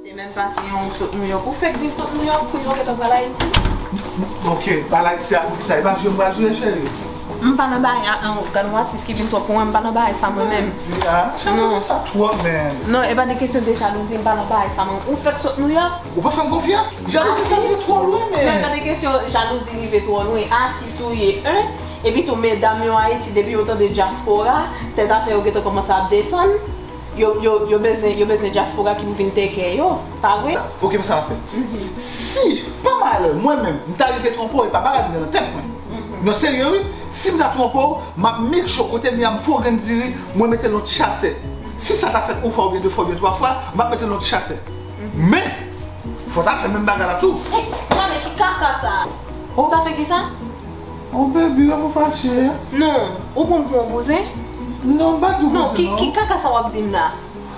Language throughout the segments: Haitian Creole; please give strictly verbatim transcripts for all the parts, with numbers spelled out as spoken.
Semèn pase an ou sot Nouyòk. Ou fèk vin sot Nouyòk pou yo gentan pral Ayiti? Ok, pral Ayiti a pou kisa? E pa jwe m pral jwe, cheri? M pa nan bagay a, an, gad yon atis ki vin twò pou mwen, m pa nan bagay sa mwen menm. Ah, jalouzi sa twòp, man. Non, e pa de kesyon de jalouzi, m pa nan bagay sa mwen. Ou fèk sot Nouyòk? Ou pa fè m konfyans? Jalouzi sa rive twò lwen, man. Men e pa de kesyon jalouzi rive twò lwen. Atis ou ye, en? Epi tou, medam yo Ayiti, depi yo tande dyaspora, tèt afè yo gentan kòmanse ap desann. Yo, yo, yo bezwen, yo bezwen dyaspora ki pou vin teke yo, pa vre? Ok, men sa n ap fè. Si, pa malè, mwen menm, m ta rive twonpe w, e pa bagay m gen nan tèt mwen. Non, serye, wi. Si m ta twonpe w, m ap make sure kote m ye a, m pran yon grenn diri, mwen mete l nan ti chasè. Si sa ta fèt yon fwa, oubyen de fwa, oubyen twa fwa, m ap mete l nan ti chasè. Men, fò w ta fè menm bagay la tou. Hey, tande ki kaka sa? Ou ta fè ki sa? Oh, baby, wè pou fache. Non, ou pran m pou yon bouzen? Non, m pa di w bouzen, non. Non, ki, ki kaka sa w ap di m la?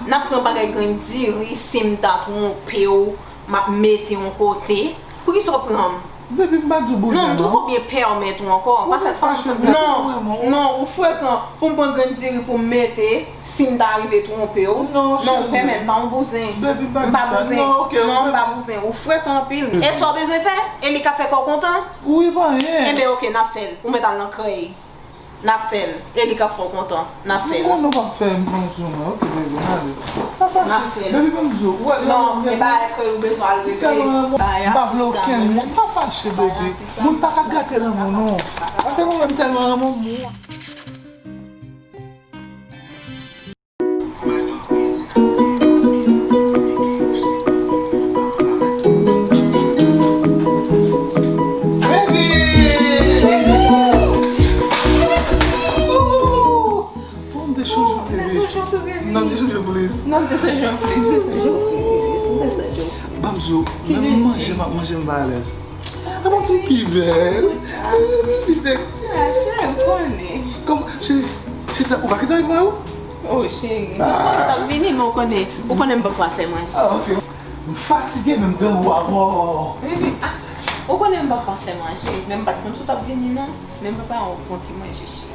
N ap pran bagay grenn diri si m ta twonpe w, m ap mete yon kote. Poukisa w pran m? Baby, m pa di w bouzen, non. Non, m twò byen pèmèt ou ankò. Pa fè, pa fè m. Non, non, ou frekan. Pou m pran grenn diri pou m mete, si m ta rive twonpe w. Non, cheri. Non, pèmèt, m pa yon bouzen. Baby, m pa di sa. M pa bouzen. Non, ok, non, m pa bouzen. Ou frekan anpil. E sa w bezwen fè? E li ka fè kò w kontan? Wi, pa anyen. Enben, ok, n ap fè l. Ou mèt al nan krèy. N ap fè l. E li ka fè w kontan. N ap fè l. M konnen w p ap fè m pran sou mwen. Ok, baby, n ale. Pa fache. N ap fè l. Baby, ban m di w. Ou wè, non, e bagay krèy ou bezwen al regle. Bagay atis sa. M pa vle okenn moun. Pa fache, baby. Moun pa ka gate lanmou, non. Paske mwen menm tèlman renmen moun. Baby! Ooh! Bon, m te sonje w, baby. M te sonje w tou, baby. Non, m te sonje w plis. Non, m te sonje w plis. M te sonje w plis, baby. M te sonje w plis. Ban m di w, menm manje m ap manje m pa alèz. A bon, pipi bèl. Pipi sexy. Ah, cheri, ou konnen. Kòman, cheri, cheri, ou pa gentan mwen ou? Oh, cheri. Ah. Ou t ap vini, men ou konnen, ou konnen m poko fè manje. Ah, ok. M fatige, men m grangou ankò. Baby, ah, ou konnen m poko fè manje, men m pa t konn si w t ap vini, non. Men m prepare yon bon ti manje, cheri.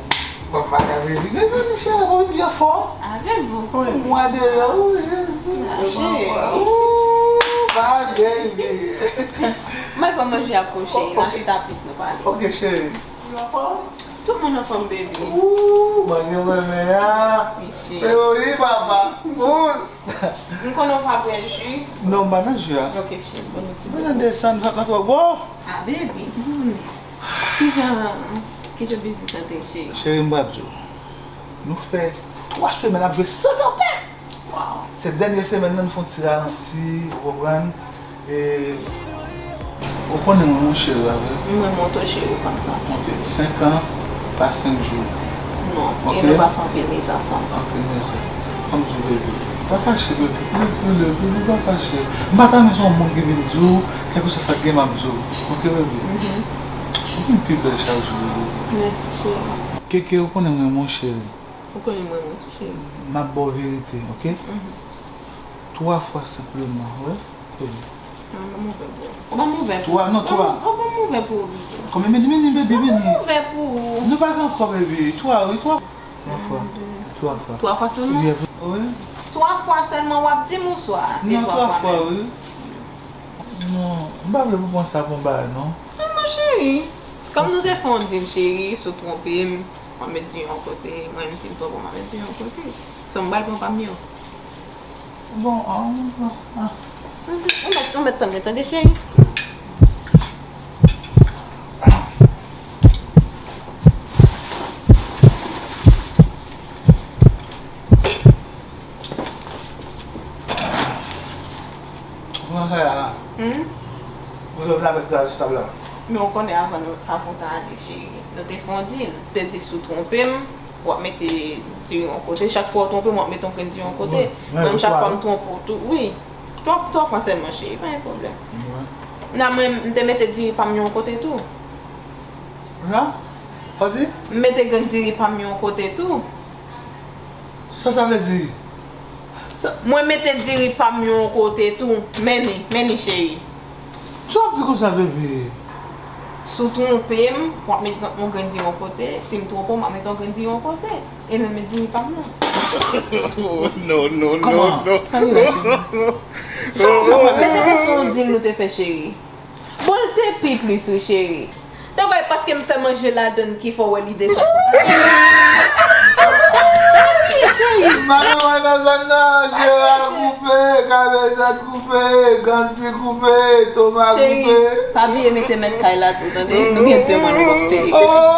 Bon, pa ka vini. Mezanmi, cheri, ou byen fò. Avèk ou, konnen. Mwa deyò, oh, Jezi. Ah, cheri. Ooh, my baby. M al pran manje a pou ou, cheri. N a chita plis, nou pale. Ok, cheri. Ou anfòm? Tout moun anfòm, baby. Ooh, mwen gen renmen a. Wi, cheri. Pero wi, papa. Ooh. M konnen w pa bwè ji. Non, m pa nan ji a. Ok, cheri, bon, nou ti. Mwen jan desann, fè pa twò bon. Ah, baby. Hmm. Kijan, kijan biznis lan te ye, cheri? Cheri, m pral di w. Nou fè twa semèn ap jwe san kanpe. Wow. Se dènye semèn nan nou fè yon ti ralanti, ou konprann? E, ou konnen mwen, mon cheri, la, vre? Mwen, mon to cheri, ou konn sa. Ok, senk an, pa senk jou. Non, ok? E nou pase anpil mizè ansanm. Anpil mizè. Ban m di w, baby. Pa fache, baby. Please, baby, baby, pa fache. M pa ta renmen se yon moun ki vin di w, kèlkeswa sa k gen, m ap di w. Ok, baby? Mhm. Ou vin pi bèl chak jou, baby. Mèsi, cheri. Keke, ou konnen mwen, mon cheri. Ou konnen mwen, mwen tou, cheri. M ap ba w verite, ok? Mhm. Twa fwa senpleman, wi. Twa. Non, ban m ouvè pou ou. Ban m ouvè pou ou. Twa, non, twa. Ban m, ban m ouvè pou ou. Konbyen? Vini, vini, baby, vini. Ban m ouvè pou ou. Nou pa gen ankò, baby. Twa, wi, twa. Twa fwa. Twa fwa. Twa fwa sèlman? Wi. Twa fwa sèlman w ap di m oswa? Non, twa fwa, wi. Non, m pa vle pou pran sa pou yon bagay, non. Non, non, cheri. Kòm nou te fè yon deal, cheri, si w twonpe m, w ap met di yon kote, mwen menm si m twonpe w, m ap met di yon kote. So, m pral pran pa m yo. Bon, ah, ah, ah. Ou mèt, ou mèt tann mwen, tande, cheri. Ou nan sa la? Hmm? Ou jwenn avèk sa sou tab la? Men ou konnen avan nou, avan w ta ale, cheri, nou te fè yon deal. Ou te di si w twonpe m, w ap mete diri yon kote. Chak fwa w twonpe m, w ap mete yon grenn diri yon kote. Wi, mwen menm, chak fwa m twonpe w tou, wi. Twa, twa fwa sèlman, cheri, pa gen pwoblèm. Wi. Nan mwen, m te mete diri pa m yon kote tou. Jan? Sa w di? M mete grenn diri pa m yon kote tou. Sa sa vle di? Sa... Mwen mete diri pa m yon kote tou. Men li, men li, cheri. Sa w ap di konsa, baby? Si w twonpe m, w ap met yon grenn diri yon kote. Si m twonpe w, m ap met yon grenn diri yon kote. E menm diri pa m nan. Oh, no, no, no, Kòman? no. Sa li wè, cheri? Sa w fè mwen? Mete nan son dil nou te fè, cheri. Bon, l te pi plis, wi, cheri. Te wè, paske m fè manje ladann ki fè w wè li desann. Wi, cheri. Mwen nan zòn nan, jera koupe, kabezat koupe, ganti koupe, toma Cheri, koupe. Pa bliye mete mèt kay la tou, tande? Nou gen de mwa nou p ap peye. Oh,